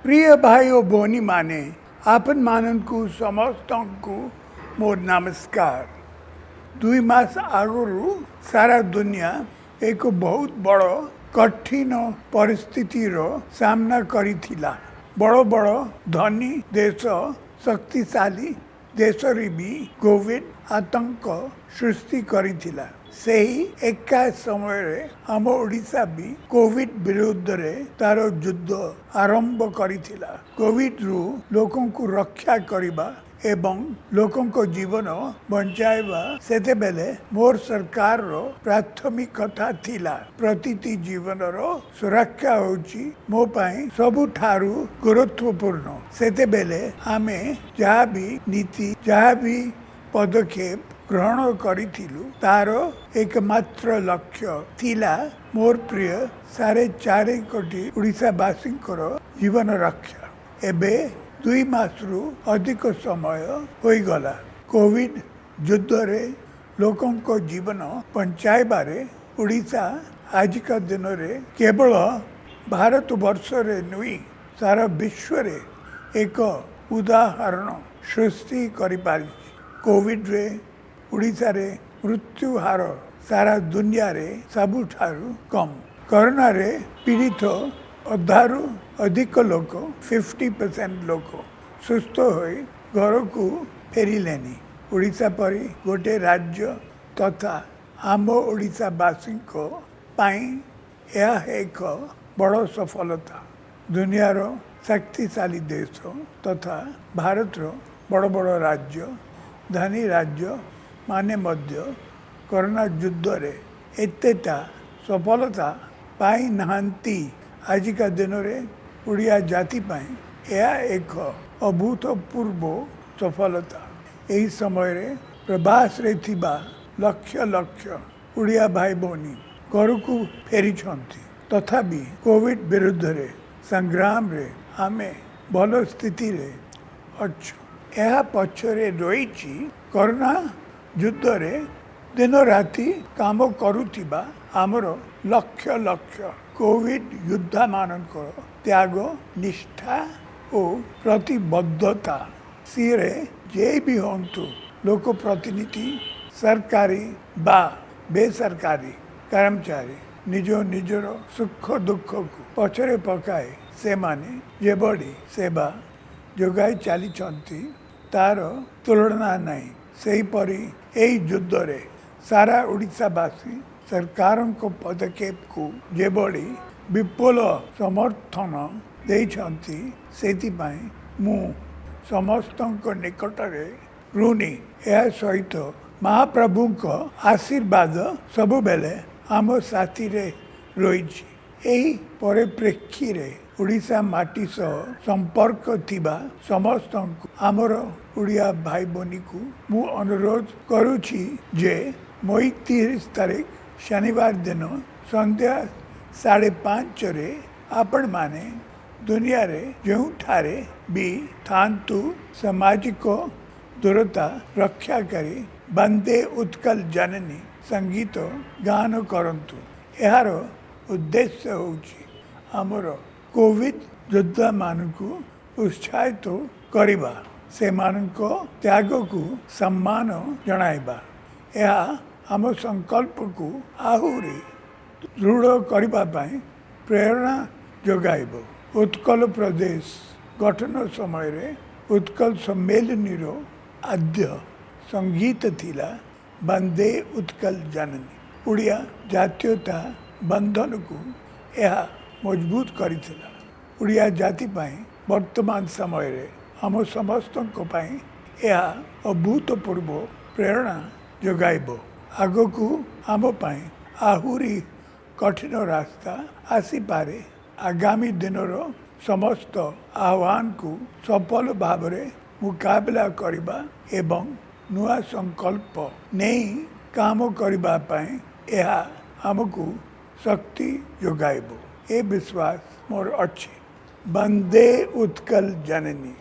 ପ୍ରିୟ ଭାଇ ଓ ଭଉଣୀମାନେ, ଆପଣମାନଙ୍କୁ ସମସ୍ତଙ୍କୁ ମୋର ନମସ୍କାର। 2 ମାସ ଆଗରୁ ସାରା ଦୁନିଆ ଏକ ବହୁତ ବଡ଼ କଠିନ ପରିସ୍ଥିତିର ସାମ୍ନା କରିଥିଲା। ବଡ଼ ବଡ଼ ଧନୀ ଦେଶ, ଶକ୍ତିଶାଳୀ ଦେଶରେ ବି କୋଭିଡ ଆତଙ୍କ ସୃଷ୍ଟି କରିଥିଲା। ସେହି ଏକା ସମୟରେ ଆମ ଓଡ଼ିଶା ବି କୋଭିଡ ବିରୁଦ୍ଧରେ ତାର ଯୁଦ୍ଧ ଆରମ୍ଭ କରିଥିଲା। କୋଭିଡରୁ ଲୋକଙ୍କୁ ରକ୍ଷା କରିବା ଏବଂ ଲୋକଙ୍କ ଜୀବନ ବଞ୍ଚାଇବା ସେତେବେଳେ ମୋର ସରକାରର ପ୍ରାଥମିକତା ଥିଲା। ପ୍ରତିଟି ଜୀବନର ସୁରକ୍ଷା ହେଉଛି ମୋ ପାଇଁ ସବୁଠାରୁ ଗୁରୁତ୍ୱପୂର୍ଣ୍ଣ। ସେତେବେଳେ ଆମେ ଯାହା ବି ନୀତି, ଯାହା ବି ପଦକ୍ଷେପ ଗ୍ରହଣ କରିଥିଲୁ, ତାର ଏକମାତ୍ର ଲକ୍ଷ୍ୟ ଥିଲା ମୋର ପ୍ରିୟ 4.5 କୋଟି ଓଡ଼ିଶାବାସୀଙ୍କର ଜୀବନ ରକ୍ଷା। ଏବେ 2 ମାସରୁ ଅଧିକ ସମୟ ହୋଇଗଲା। କୋଭିଡ ଯୁଦ୍ଧରେ ଲୋକଙ୍କ ଜୀବନ ବଞ୍ଚାଇବାରେ ଓଡ଼ିଶା ଆଜିକା ଦିନରେ କେବଳ ଭାରତ ବର୍ଷରେ ନୁହେଁ, ସାରା ବିଶ୍ୱରେ ଏକ ଉଦାହରଣ ସୃଷ୍ଟି କରିପାରିଛି। କୋଭିଡରେ ଓଡ଼ିଶାରେ ମୃତ୍ୟୁ ହାର ସାରା ଦୁନିଆରେ ସବୁଠାରୁ କମ୍। କରୋନାରେ ପୀଡ଼ିତ ଅଧାରୁ ଅଧିକ ଲୋକ, 50% ଲୋକ ସୁସ୍ଥ ହୋଇ ଘରକୁ ଫେରିଲେନି। ଓଡ଼ିଶା ପରି ଗୋଟେ ରାଜ୍ୟ ତଥା ଆମ ଓଡ଼ିଶାବାସୀଙ୍କ ପାଇଁ ଏହା ଏକ ବଡ଼ ସଫଳତା। ଦୁନିଆର ଶକ୍ତିଶାଳୀ ଦେଶ ତଥା ଭାରତର ବଡ଼ ବଡ଼ ରାଜ୍ୟ, ଧନୀ ରାଜ୍ୟ ମାନେ ମଧ୍ୟ କରୋନା ଯୁଦ୍ଧରେ ଏତେଟା ସଫଳତା ପାଇନାହାନ୍ତି। ଆଜିକା ଦିନରେ ଓଡ଼ିଆ ଜାତି ପାଇଁ ଏହା ଏକ ଅଭୂତପୂର୍ବ ସଫଳତା। ଏହି ସମୟରେ ପ୍ରବାସରେ ଥିବା ଲକ୍ଷ ଲକ୍ଷ ଓଡ଼ିଆ ଭାଇ ଭଉଣୀ ଘରକୁ ଫେରିଛନ୍ତି। ତଥାପି କୋଭିଡ ବିରୁଦ୍ଧରେ ସଂଗ୍ରାମରେ ଆମେ ଭଲ ସ୍ଥିତିରେ ଅଛୁ। ଏହା ପଛରେ ରହିଛି କରୋନା ଯୁଦ୍ଧରେ ଦିନ ରାତି କାମ କରୁଥିବା ଆମର ଲକ୍ଷ ଲକ୍ଷ କୋଭିଡ ଯୋଦ୍ଧାମାନଙ୍କର ତ୍ୟାଗ, ନିଷ୍ଠା ଓ ପ୍ରତିବଦ୍ଧତା। ସିଏ ଯେ ବି ହୁଅନ୍ତୁ, ଲୋକ ପ୍ରତିନିଧି, ସରକାରୀ ବା ବେସରକାରୀ କର୍ମଚାରୀ, ନିଜ ନିଜର ସୁଖ ଦୁଃଖକୁ ପଛରେ ପକାଇ ସେମାନେ ଯେଭଳି ସେବା ଯୋଗାଇ ଚାଲିଛନ୍ତି, ତାର ତୁଳନା ନାହିଁ। ସେହିପରି ଏହି ଯୁଦ୍ଧରେ ସାରା ଓଡ଼ିଶାବାସୀ ସରକାରଙ୍କ ପଦକ୍ଷେପକୁ ଯେଭଳି ବିପୁଳ ସମର୍ଥନ ଦେଇଛନ୍ତି, ସେଥିପାଇଁ ମୁଁ ସମସ୍ତଙ୍କ ନିକଟରେ ଋଣୀ। ଏହା ସହିତ ମହାପ୍ରଭୁଙ୍କ ଆଶୀର୍ବାଦ ସବୁବେଳେ ଆମ ସାଥିରେ ରହିଛି। ଏହି ପରିପ୍ରେକ୍ଷୀରେ ଓଡ଼ିଶା ମାଟି ସହ ସମ୍ପର୍କ ଥିବା ସମସ୍ତଙ୍କୁ, ଆମର ଓଡ଼ିଆ ଭାଇ ଭଉଣୀକୁ ମୁଁ ଅନୁରୋଧ କରୁଛି ଯେ ମଇ 30 ତାରିଖ ଶନିବାର ଦିନ ସନ୍ଧ୍ୟା 5:30ରେ ଆପଣମାନେ ଦୁନିଆରେ ଯେଉଁଠାରେ ବି ଥାନ୍ତୁ, ସାମାଜିକ ଦୂରତା ରକ୍ଷା କରି ବନ୍ଦେ ଉତ୍କଳ ଜନନୀ ସଙ୍ଗୀତ ଗାନ କରନ୍ତୁ। ଏହାର ଉଦ୍ଦେଶ୍ୟ ହେଉଛି ଆମର କୋଭିଡ ଯୋଦ୍ଧାମାନଙ୍କୁ ଉତ୍ସାହିତ କରିବା, ସେମାନଙ୍କ ତ୍ୟାଗକୁ ସମ୍ମାନ ଜଣାଇବା। ଏହା ଆମ ସଂକଳ୍ପକୁ ଆହୁରି ଦୃଢ଼ କରିବା ପାଇଁ ପ୍ରେରଣା ଯୋଗାଇବ। ଉତ୍କଳ ପ୍ରଦେଶ ଗଠନ ସମୟରେ ଉତ୍କଳ ସମ୍ମିଳନୀର ଆଦ୍ୟ ସଙ୍ଗୀତ ଥିଲା ବନ୍ଦେ ଉତ୍କଳ ଜନନୀ। ଓଡ଼ିଆ ଜାତୀୟତା ବନ୍ଧନକୁ ଏହା ମଜବୁତ କରିଥିଲା। ଓଡ଼ିଆ ଜାତି ପାଇଁ ବର୍ତ୍ତମାନ ସମୟରେ ଆମ ସମସ୍ତଙ୍କ ପାଇଁ ଏହା ଅଭୂତପୂର୍ବ ପ୍ରେରଣା ଯୋଗାଇବ। ଆଗକୁ ଆମ ପାଇଁ ଆହୁରି କଠିନ ରାସ୍ତା ଆସିପାରେ। ଆଗାମୀ ଦିନର ସମସ୍ତ ଆହ୍ୱାନକୁ ସଫଳ ଭାବରେ ମୁକାବିଲା କରିବା ଏବଂ ନୂଆ ସଂକଳ୍ପ ନେଇ କାମ କରିବା ପାଇଁ ଏହା ଆମକୁ ଶକ୍ତି ଯୋଗାଇବ, ଏ ବିଶ୍ୱାସ ମୋର ଅଛି। ବନ୍ଦେ ଉତ୍କଳ ଜନନୀ।